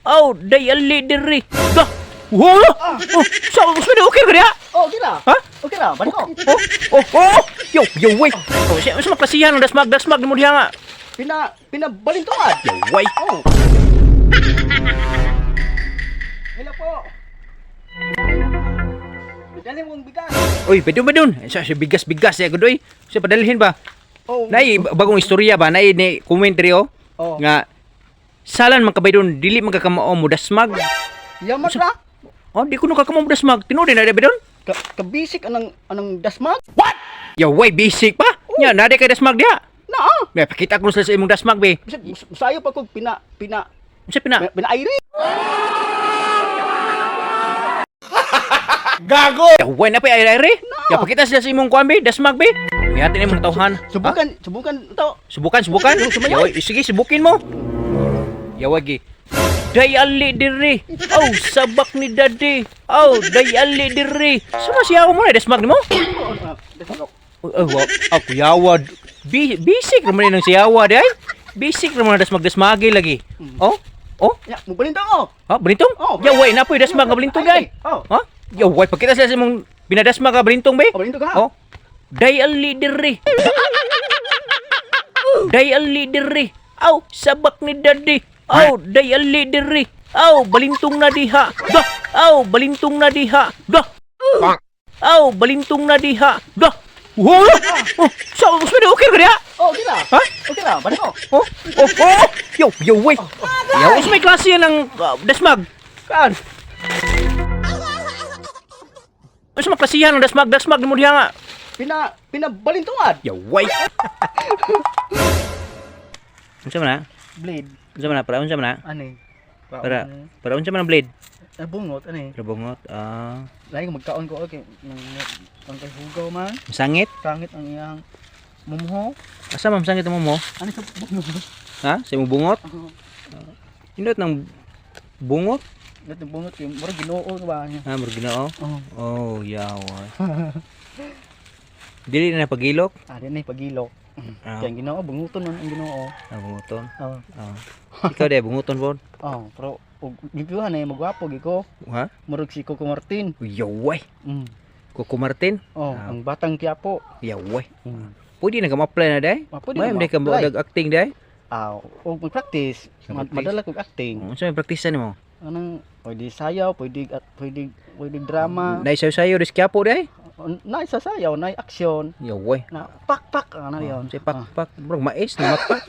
Aw, day ali diri. Dah. Wow! Oh, sa so, okay ka diha? Oh, okay ra. Ha? Okay ra, balik ko. Oh. Yo, yo, wait. Oh, siya sa maklasihan ng dasmag, dasmag mo diha nga. Pinabalintungan. Yo, way. Oh. Hello po. Dali mong bigas. Uy, bedon bedon. Sa si bigas bigas ya gudoy. Sa padalhin ba? Oh. Nay bagong istorya ba? Nay ni commentary oh. Oh. Nga salan man kabay don, dili man ka kamao mo dasmag. Yaman ra. Oh, di ko no ka kamao mo dasmag. Tinuod na bedon. Kabisik anang dasmag? Yo, way basic pa. Nya, nade kay dasmag diha. Na ah. May pakita ko sila sa imong dasmag be. Bisag sayo pa kog pina pina Unsa pina? pinaayri. Ya, way na pa ay ay. Ya, pakita sila sa imong kuan be, dasmag be. May atin imong tawhan. Subukan, subukan to. Subukan, subukan. Sumayaw. Yawa, sige, subukin mo. Yawagi. Day ali diri. Aw, sabak ni daddy. Aw, day ali diri. Sama siya mo na dasmag nimo? Oh, ah, dasmag. Oh, oh, ako yawa. Basic naman ng siyawa day. Basic naman na dasmag dasmagi lagi. Oh? Oh? Ya, mo balintong oh. Ha, balintong? Oh, Yaway na po dasmag nga balintong day. Oh. Ha? Yaway pagkita sila sa imong pinadasmag nga balintong be. Oh, balintong ka. Oh. Day ali diri. Day ali diri. Aw, sabak ni daddy. Aw, day ali diri. Aw, balintong na diha. Dah. Aw, balintong na diha. Dah. Aw, balintong na diha. Dah. Wow! Oh, so, so, okay ka diha? Oh, okay ra. Ha? Okay ra, balik ko. Oh. Yo, yo, wait. Yo, oh, may klase yan ng dasmag. Kan. Ano sa maklasihan ng dasmag, dasmag mo diha nga. Pinabalintungan. Yo, wait. Unsa man na? Blade. Unsa man na? Para unsa man na? Ani. Para para unsa man ang blade? Ah, bungot ani. Para bungot. Ah, Lain ko magkaon ko okay. Nang ang kay hugaw man, masangit. sangit ang iyang mumho. Asa man masangit mo mo? Ani sa bungot. Ha? Sa imong bungot? Indot ng bungot? Nat ng bungot kay murag Ginoo ba niya. Ha, murag Ginoo. Oh. Oh, yawa. Dili na pagilok. Ah, di na pagilok. Ah, Kay ang Ginoo bunguton man ang Ginoo. ah, bungoton. Oh. Ah. Ikaw de bungoton pod. Oh, pero og gipihan ay magwapo gi ko. Ha? Murag si Coco Martin. Yaway. Mm. Coco Martin. Oh, Ah. ang batang Quiapo. Yaway. Mm. Pwede na ka ma-apply na day. Ah, pwede May na di ka ma-apply. mo acting day. Ah, og mag-practice, Mag-practice. madala kog acting. Unsa may praktisan nimo? Anang pwede sayaw, pwede pwede pwede drama. Nay sayo-sayo dis Quiapo day. Na isa sayaw, na action, Yaway. na pak pak ano yon. Say pak pak, bro, mais na mapak.